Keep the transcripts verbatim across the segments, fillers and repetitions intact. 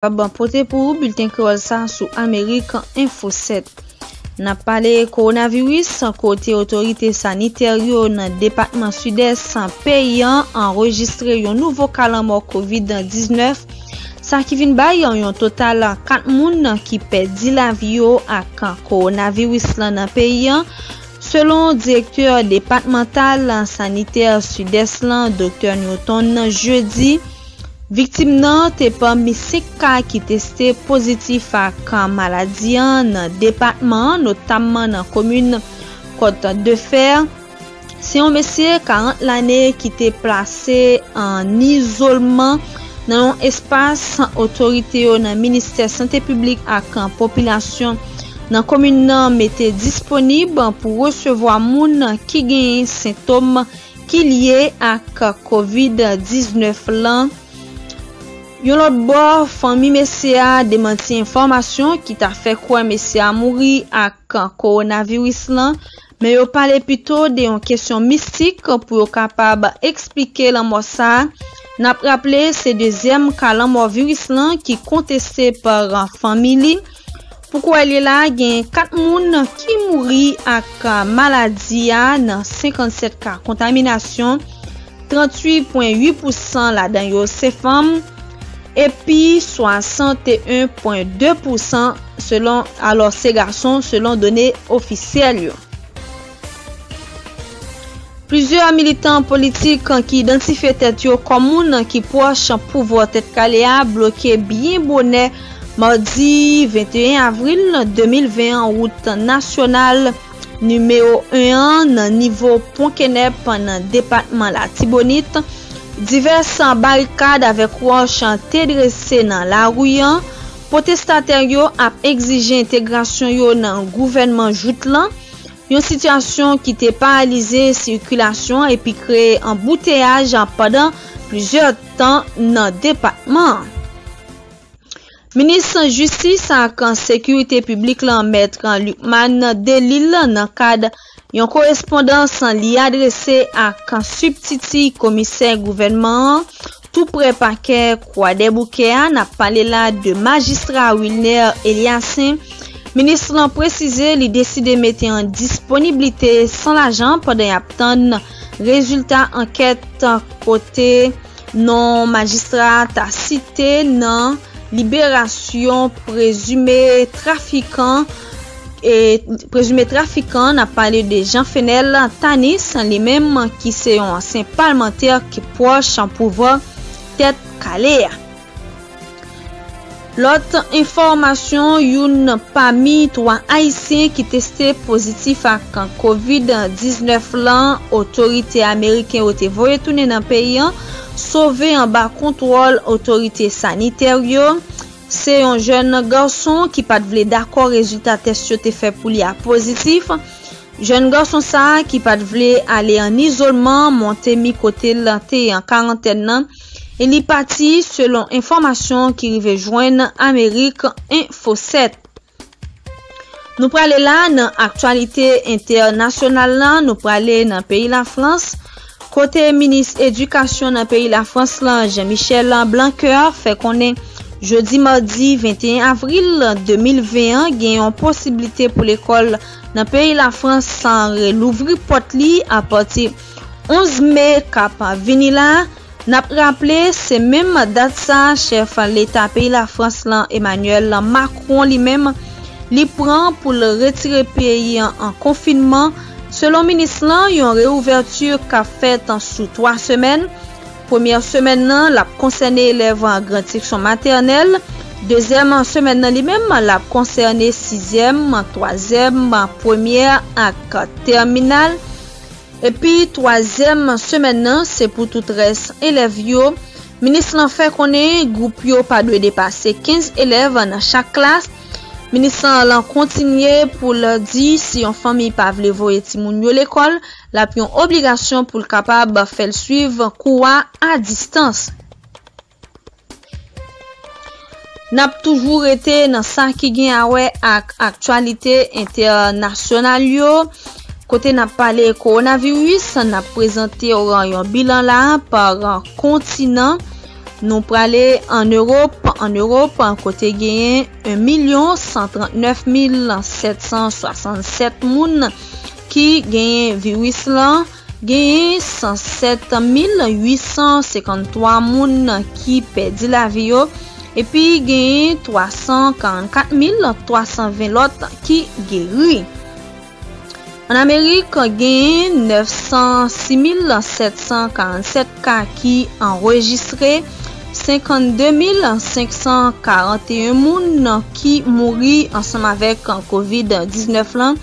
kapab pote pou ou bilten kreyòl sa sou Amerik Enfo sèt. N ap pale kowonaviris, kote otorite sanitè yo nan depatman Sidès peyi an anrejistre yon nouvo ka lanmò kovid diznèf, sa ki vin bay yon total kat moun ki pèdi lavi yo ak kowonaviris lan nan peyi an, selon direktè depatmantal sanitè Sidès lan, Doktè Newton, jedi. Viktim nan te pami senk ka ki teste pozitif ak maladi an nan depatman an, notamman nan komin Kòt de Fè. Se yon mesye karant lane ki te plase an izolman nan yon espas otorite yo nan ministè sante piblik ak popilasyon nan komin nan mete disponib pou resevwa moun ki genyen sentòm ki lye ak kovid diznèf lan. Yon lòt bò, fanmi mesye a demanti enfòmasyon ki ta fè kwè mesye a mouri ak kowonaviris lan, men yo pale pito de yon kesyon mistik pou yo kapab eksplike lanmò sa a. N ap raple, se dezyèm ka lanmò viris lan ki konteste pa fanmi li. Pou kwè l ye la, gen kat moun ki mouri ak maladi a nan senkannsèt ka kontaminasyon, tranntuit pwen uit pousan ladan yo se fanm, epi swasanteyen pwen de pousan selon, alò, se gason, selon done ofisyèl yo. Plizyè militan politik ki idantifye tèt yo kòm moun ki pwòch pouvwa Tèt Kale a bloke byen bonè madi venteyen avril de mil ven an wout nasyonal nimewo en an nan nivo Pon Kenèp nan depatman Latibonit. Divès barikad avèk wòch te drese nan lari an. Pwotestatè yo ap egzije entegrasyon yo nan gouvènman jout lan, yon sitiyasyon ki te paralize sikilasyon epi kreye anbouteyaj pandan plizyè tan nan depatman an. Minis Jistis ak Sekirite Piblik lan, Mèt Lucmane Delille, nan kad yon korespondans li adrese ak sibtiti komisè gouvènman an, tou prè pakè Kwadèboukè a, n ap pale la de majistra Wilner Eliassin. Minis lan presize li deside mete an disponiblite san lajan pandan y ap tann rezilta ankèt kote non majistra a ta site nan liberasyon prezime trafikan, e, prezime trafikan, n ap pale de Jean Fenel Tanis, li menm ki se yon ansyen palmantè ki pwòch pouvwa Tèt Kale a. Lòt enfòmasyon, youn pami twa Ayisyen ki teste pozitif ak kovid diznèf lan, otorite ameriken yo te voye tounen nan peyi an, sove anba kontwòl otorite sanitè yo. Se yon jèn gason ki pa t vle dakò rezilta tès yo te fè pou li a pozitif. Jèn gason sa a ki pa t vle ale an izolman monte mi kote l te ye an karantèn nan, e li pati, selon enfòmasyon ki rive jwenn Amerik Enfo sèt. Nou prale la nan aktyalite entènasyonal lan, nou prale nan peyi Lafrans, kote minis edikasyon nan peyi Lafrans lan, Jean-Michel Blanquer, fè konnen jodi madi venteyen avril de mil ven an, gen yon posiblite pou lekòl nan peyi Lafrans relouvri pòt li apati onz me k ap vini la. N ap raple, se menm dat sa, chèf leta peyi Lafrans lan, Emmanuel Macron, li menm, li pran pou l retire peyi an an konfinman. Selon minis lan, yon reouvèti k ap fèt sou twa semèn. Premyè semèn nan, l ap konsène elèv an gran enstriksyon matènèl. Dezyèm semèn nan, li menm, l ap konsène sizyèm, twazyèm, premyè ak tèminal. Epi twazyèm semèn nan, se pou tout rès elèv yo. Minis lan fè konnen gwoup yo pa dwe depase kenz elèv nan chak klas. Minis lan kontinye pou l di si yon fanmi pa vle voye timoun yo lekòl, l ap yon obligasyon pou l kapab fè l swiv kou a a distans. N ap toujou rete nan sa ki gen a wè ak aktyalite entènasyonal yo. Kote n ap pale kowonaviris, n ap prezante w yon bilan la pa kontinan. Nou prale ann Ewòp, ann Ewòp, kote genyen en milyon san trannèf mil sèt san swasannsèt moun ki genyen viris lan, genyen san sèt mil uit san senkanntwa moun ki pèdi lavi yo, epi genyen twa san karannkat mil twa san ven lòt ki geri. Ann Amerik, genyen nèf san sis mil sèt san karannèt ka ki anrejistre, senkannde mil senk san karanteyen moun ki mouri ansanm avèk kovid diznèf lan,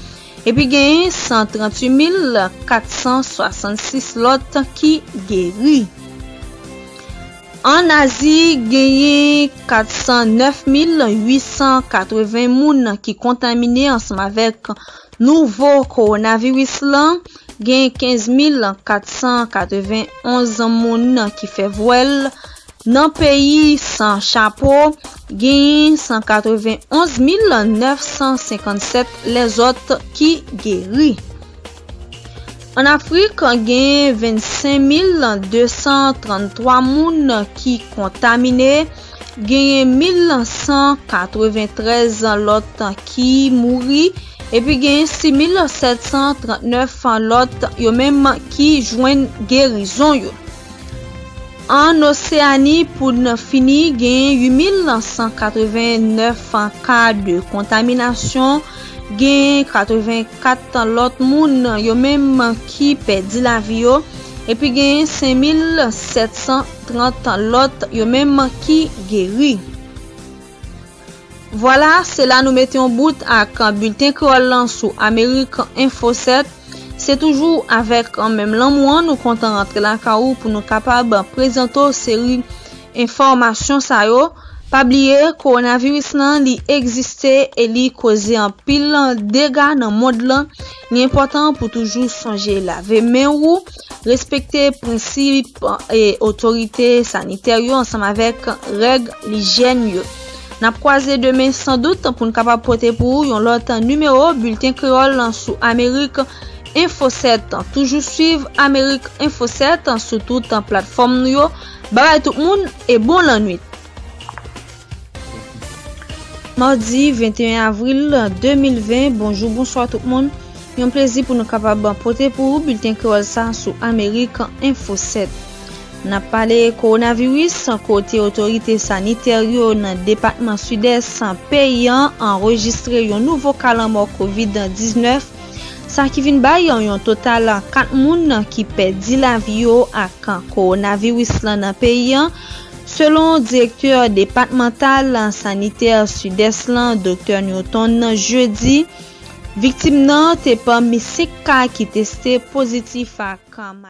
epi genyen san tranntuit mil kat san swasannsis lòt ki geri. Ann Azi, genyen kat san nèf mil uit san katreven moun ki kontamine ansanm avèk nouvo kowonaviris lan, gen kenz mil kat san katreven onz moun ki fè vwèl. Nan peyi san chapo, genyen san katreven onz mil nèf san senkannsèt lèzòt ki geri. Ann Afrik, genyen vennsenk mil de san tranntwa moun ki kontamine, genyen mil san katreventrèz lòt ki mouri, epi genyen sis mil sèt san trannèf lòt yo menm ki jwenn gerizon yo. Ann Oseyani, pou n fini, genyen uit mil san katrevennèf ka de kontaminasyon, genyen katrevenkat lòt moun yo menm ki pèdi lavi yo, epi genyen senk mil sèt san trant lòt yo menm ki geri. Vwala, se la nou mete yon bout ak bilten kreyòl lan sou Amerik Enfo sèt. Se toujou avèk menm lanmou an nou kontan rantre lakay ou pou nou kapab prezante w seri enfòmasyon sa yo. Pa bliye, kowonaviris lan, li egziste e li koze anpil dega nan mond lan. Li enpòtan pou toujou sonje lave men ou, respekte prensip e otorite sanitè yo ansanm avèk règ lijyèn yo. N ap kwaze demen san dout pou n kapab pote pou ou yon lòt nimewo bilten kreyòl sou Amerik Enfo sèt. Toujou swiv Amerik Enfo sèt sou tout platfòm nou yo. Babay tout moun e bon lannwit. Madi venteyen avril de mil ven, bonjou, bonswa tout moun. Yon plezi pou nou kapab pote pou ou bilten kreyòl sa sou Amerik Enfo sèt. N ap pale kowonaviris, kote otorite sanitè yo nan depatman Sidès peyi an anrejistre yon nouvo ka lanmò kovid diznèf, sa ki vin bay yon total kat moun ki pèdi lavi yo ak kowonaviris lan nan peyi an, selon direktè depatmantal sanitè Sidès lan, Doktè Newton, jedi. Viktim nan te pami senk ka ki teste pozitif ak